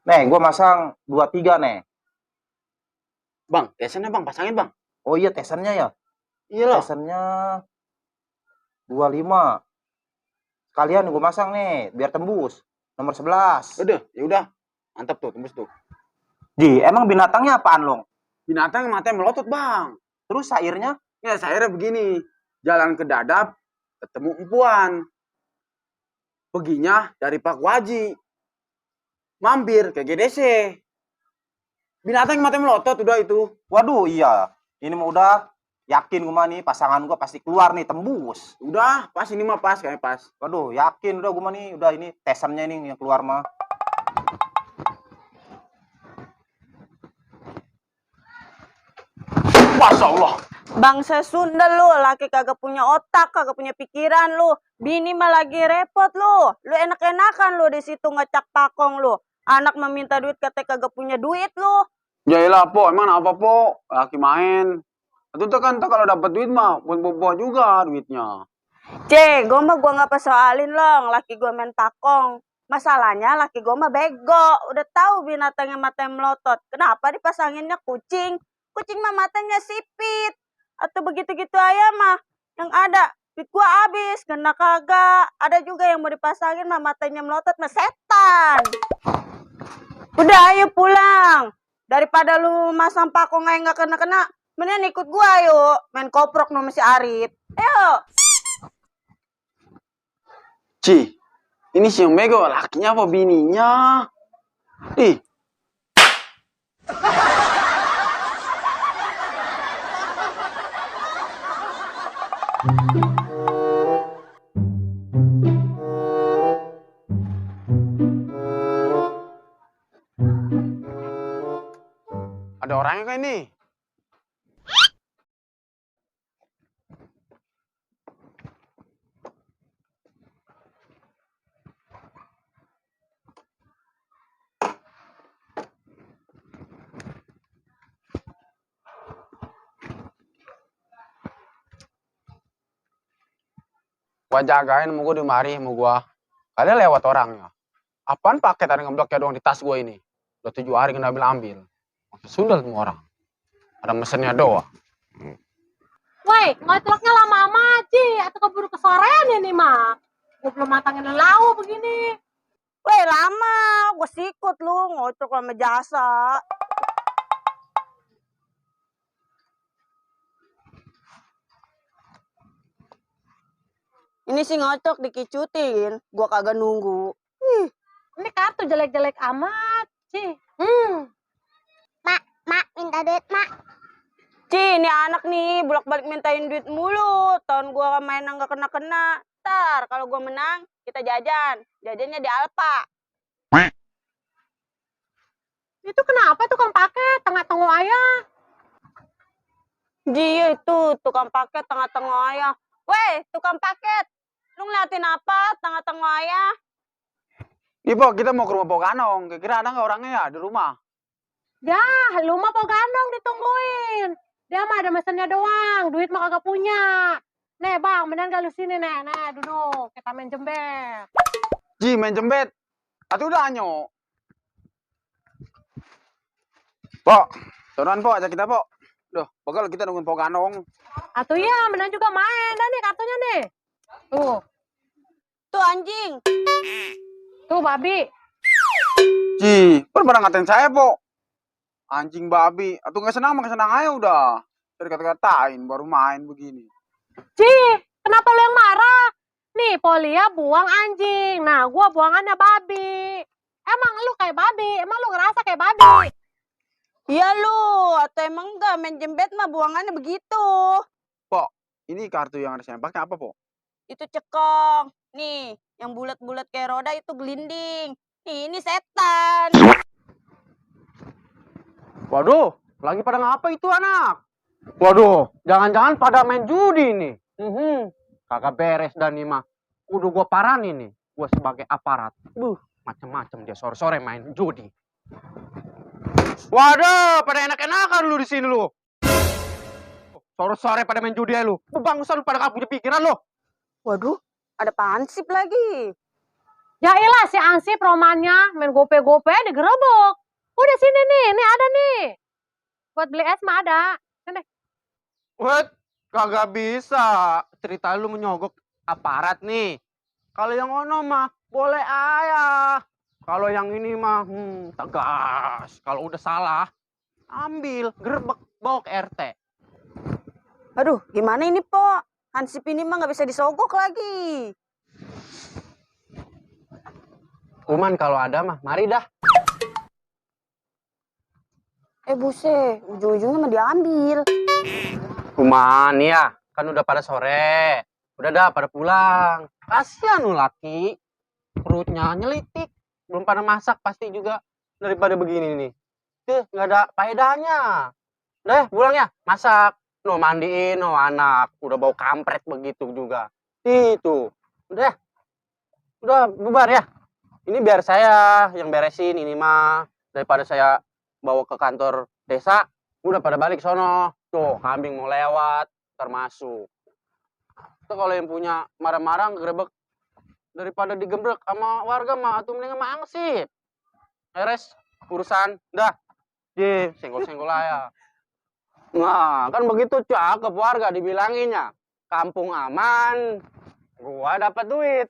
Nih, gue masang 23 nih. Bang, tesennya bang, pasangin bang. Oh iya, tesennya ya. Iya loh. Tesennya 25. Sekalian gue masang nih, biar tembus. Nomor 11. Udah, ya udah. Mantap tuh, tembus tuh. Ji, emang binatangnya apaan, Long? Binatang matanya melotot bang. Terus sairnya? Ya, saya begini. Jalan ke Dadap, ketemu empuan. Perginya dari Pak Waji. Mampir ke GDC. Binatang matanya melotot udah itu. Waduh, iya. Ini mah udah yakin gue mah nih, pasangan gue pasti keluar nih, tembus. Udah, pas ini mah pas, kayak pas. Waduh, yakin udah gue mah nih, udah ini tesannya nih yang keluar mah. Masya Allah. Bangsa Sunda lu, laki kagak punya otak, kagak punya pikiran lu. Bini mah lagi repot lu. Lu enak-enakan lu di situ ngecak pakong lu. Anak meminta duit katanya kagak punya duit lu. Yaelah po, emang apa po? Laki main. Itu tuh kan kalau dapat duit mah buat juga duitnya. Gua mah gua nggak persoalin long, laki gua main pakong. Masalahnya laki gua mah bego. Udah tahu binatangnya matanya melotot. Kenapa dipasanginnya kucing? Kucing mah matanya sipit. Atau begitu-gitu aja mah. Yang ada duit gua habis, kena kagak. Ada juga yang mau dipasangin mah matanya melotot mah setan. Udah ayo pulang. Daripada lu masang pakong aja nggak kena-kena, mendingan ikut gua yuk. Main koprok sama si Arif. Ayo. Ci, ini si yang bego lakinya apa bininya? Ih. Ada orangnya kan ini? Gua jagain mau gua di mari mau gua. Kalian lewat orangnya. Apaan paket ada ngebloknya doang di tas gua ini? Udah 7 hari kena ambil. Sundal semua orang. Ada mesennya doang. Woi, ngocoknya lama amat, Ci. Atau keburu kesorean ini, mah. Gue belum matangin lau begini. Weh lama, gue sikut lu ngocok sama jasa. Ini sih ngocok dikicutin, gua kagak nunggu. Ini kartu jelek-jelek amat, Ci. Mak, minta duit, Mak. Ci, ini anak nih bolak-balik mintain duit mulu. Tahun gua main nggak kena-kena. Ntar kalau gua menang, kita jajan. Jajannya di Alfa. Itu kenapa tukang paket tengah-tengah ayah? Dia itu tukang paket tengah-tengah ayah. Weh, tukang paket. Lu ngeliatin apa tengah-tengah ayah? Nih po, kita mau ke rumah Pokanong. Kira-kira ada nggak orangnya ya di rumah? Ya, lu mah mau gandong ditungguin. Dia mah ada mesennya doang, duit mah kagak punya. Nih bang, mendingan gak lu sini nih. Nah, duduk, kita main jembet. Ji, main jembet. Atau udah anyo. Po, sonoan po, ajak kita po. Duh, bakal kita nungguin Pokanong. Atau ya, mendingan juga main. Dan nih kartunya nih. Tuh, Tuh anjing. tuh babi. Ji, pernah ngatain saya po. Anjing babi. Atau nggak senang, mah senang aja udah. Dari kata-katain, baru main begini. Ci, kenapa lu yang marah? Nih, Polia buang anjing. Nah, gua buangannya babi. Emang lu kayak babi? Emang lu ngerasa kayak babi? Iya lu, atau emang enggak main jembet mah buangannya begitu. Po, ini kartu yang ada sempaknya apa po? Itu cekong. Nih, yang bulat-bulat kayak roda itu gelinding. Nih, ini setan. Waduh, lagi pada ngapa itu anak? Waduh, jangan-jangan pada main judi nih. Kagak beres dan nih mah. Udah gua paranin nih, gua sebagai aparat. Macem-macem dia sore-sore main judi. Waduh, pada enak-enakan lu di sini lu. Sore-sore pada main judi aja lu. Bangsa lu pada gak punya pikiran lu. Waduh, ada pansip lagi. Ya ilah si Ansip romannya main gope-gope digerebek. Udah sini nih ada nih. Buat beli es mah ada. Sini. What? Kagak bisa. Cerita lu menyogok aparat nih. Kalau yang ono mah boleh aja. Kalau yang ini mah tegas. Kalau udah salah, ambil, gerbek, bawa ke RT. Aduh, gimana ini, Po? Hansip ini mah nggak bisa disogok lagi. Kuman kalau ada mah, mari dah. Buset, ujung-ujungnya mah diambil. Kuman ya, kan udah pada sore. Udah dah pada pulang. Kasihan lu laki. Perutnya nyelitik. Belum pada masak pasti juga. Daripada begini nih. Tuh, nggak ada faedahnya. Deh, pulang ya. Masak. No mandiin, no anak. Udah bau kampret begitu juga. Itu. Udah bubar ya. Ini biar saya yang beresin ini mah. Daripada saya bawa ke kantor desa. Udah pada balik sono. Tuh, kambing mau lewat. Termasuk. Itu kalau yang punya marah-marah ngegebek. Daripada digebrek sama warga mah. Atau mendingan mah angsip. Beres urusan. Dah. Senggol-senggol aja. Nah, kan begitu cakep warga dibilanginnya. Kampung aman. Gua dapat duit.